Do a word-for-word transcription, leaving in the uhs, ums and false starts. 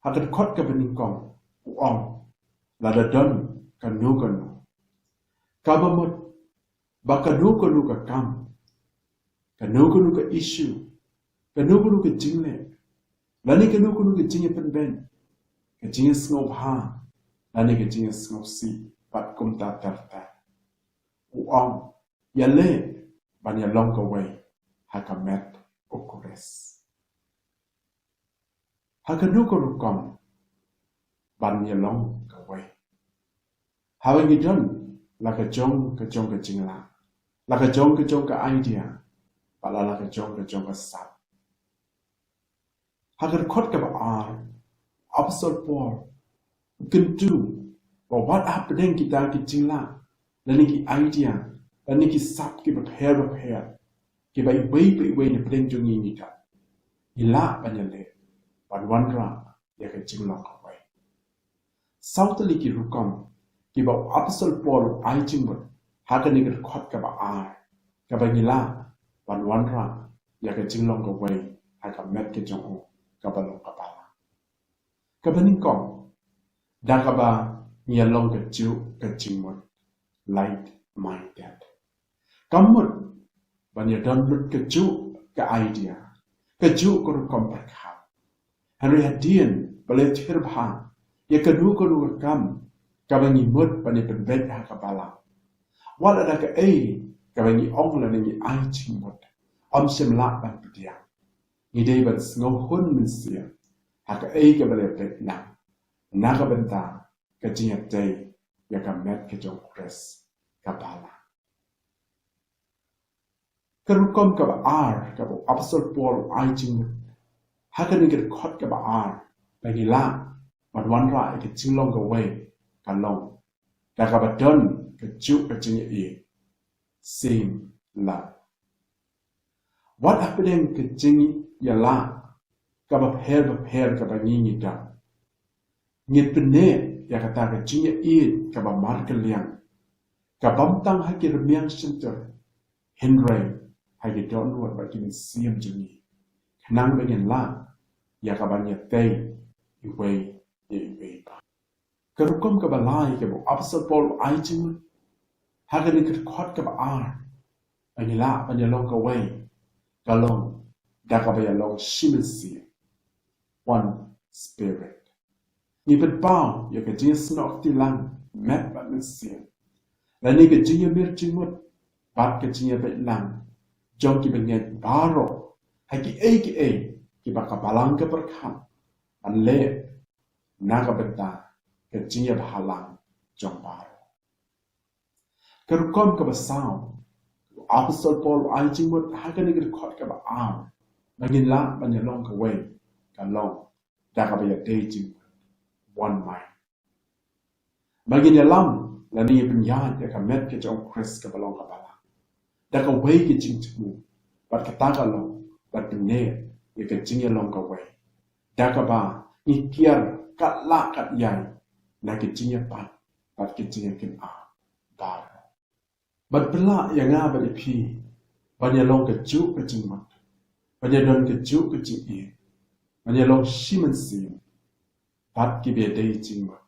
Ha ka dkhot kaba nyngkong u ong, lada don kano kano kaba mut ba kano kano ka kam, kano kano ka issue, kano kano ka jingleh, lane kano kano ka jingïapynbeit, ka jingïasngewbha lane ka jingïasngewsih bad kumta ter ter, u ong, ïaleh ban ïalong kawei ha ka met u Khrist. Ha kano ka rukom ban ïalong kawei? Haba ngi don la ka jong ka jong ka jinglah, la ka jong ka jong ka idea, bad la ka jong ka jong ka sap. Ha ka dkhot kaba ar, Apostol Paul u kyntu ba wat hapdeng kita ki jinglah lane ki idea lane ki sap kiba pher ba pher, kiba iwei pa iwei na pdeng jong ngi ngi don, ngi lah ban ïaleh ban wanrah ïa ka jinglong kawei. Saw tylli ki rukom kiba u Apostol Paul u ai jingmut ha kane ka dkhot kaba ar, kaba ngi lah ban wanrah ïa ka jinglong kawei ha ka met ka jong u kaba long ka balang. Kaba nyngkong, da kaba ngi ïalong kajuh ka jingmut, like minded. Kam mut ban ïadon lut kajuh ka idea, kajuh ka rukom pyrkhat. Hynrei hadien ba la ïathir bha ïa kano kano ka kam kaba ngi mut ban ïapynbeit ha ka balang, wat la da kaei kaba ngi ong lane ngi ai jingmut, ym shym lah ban pdiang. Ngi dei ban sngewhun mynsiem ha kaei kaba la ïabeit lang, na ka bynta ka jingïadei ïa ka met ka jong u Khrist, ka balang. Ka rukom kaba ar kaba u Apostol Paul u ai jingmut ha kane ka dkhot kaba ar ba ngi lah ban wanrah ïa ka jinglong kawei ka long da kaba don kajuh ka jingïaieit, same love. Wat hapdeng ka jingïalah kaba pher ba pher kaba ngi ngi don, ngi pynneh ïa kata ka jingïaieit kaba markylliang, ka bym tang ha ki rmiang shyntur, hynrei ha ki dohnud bad ki mynsiem jong ngi, khnang ba ngin lah ïa ka ban ïatei iwei ïa iwei pat. Ka rukom kaba lai kaba u Apostol Paul u ai jingmut ha kane ka dkhot kaba ar ba ngi lah ban ïalong kawei ka long da kaba ïalong shi mynsiem, one spirit. Ngi pynpaw ïa ka jingïasnoh kti lang met bad mynsiem, lane ka jingïamir jingmut bad ka jingïabeit lang jong ki bangeit baroh ha kiei kiei kiba ka balang ka pyrkhat ban leh na ka bynta ka jingïabhalang jong baroh. Ka rukom kaba saw, u Apostol Paul u ai jingmut ha kane ka dkhot kaba ar ba ngin lah ban ïalong kawei ka long da kaba ïadei jingmut, one mind. Ba ngin ïalam lane ïapynïaid ïa ka met ka jong u Khrist kaba long ka balang da kawei ka jingthmu, bad kata ka long ban pynneh ïa ka jingïalong kawei da kaba ngi kiar kat lah kat ïai na ka jingïapat bad ka jingïakynad baroh. Bad pynlah ïa nga bad ïa phi ban ïalong kajuh ka jingmut, ban ïadon kajuh ka jingïeit, ban ïalong shi mynsiem bad kiba ïadei jingmut,